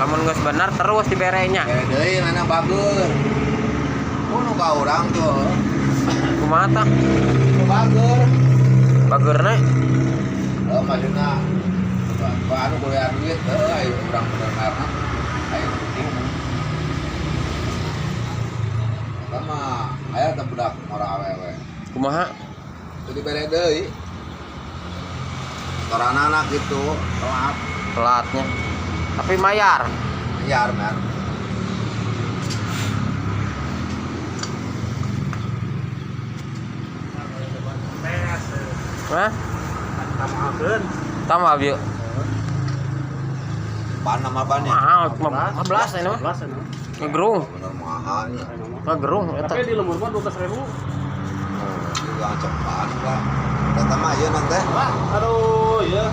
Lamun geus bener terus diberenya. Bere deui mana bager. Oh, nu ka urang tuh. Kumaha tah? Nu bager. Bageurna. Oh, maksudna anu boleh duit heuh ayo urang bener mayarna. Ayo penting. Sama aya teh budak ngora awewe. Kumaha? Teu dibere deui. Toranana gitu, telat. Telatnya. Tapi mayar. Bayar, mer. Hah? Tambah bieu. Ban nama bannya. Mahal, 15 ini mah. 11 ini. Ngegerung, Bener mahalnya. ngegerung eta. Tapi di lembur mah 12.000. Oh, juga cepat enggak. Eta mah ieu nanti. Wah, aduh, iya.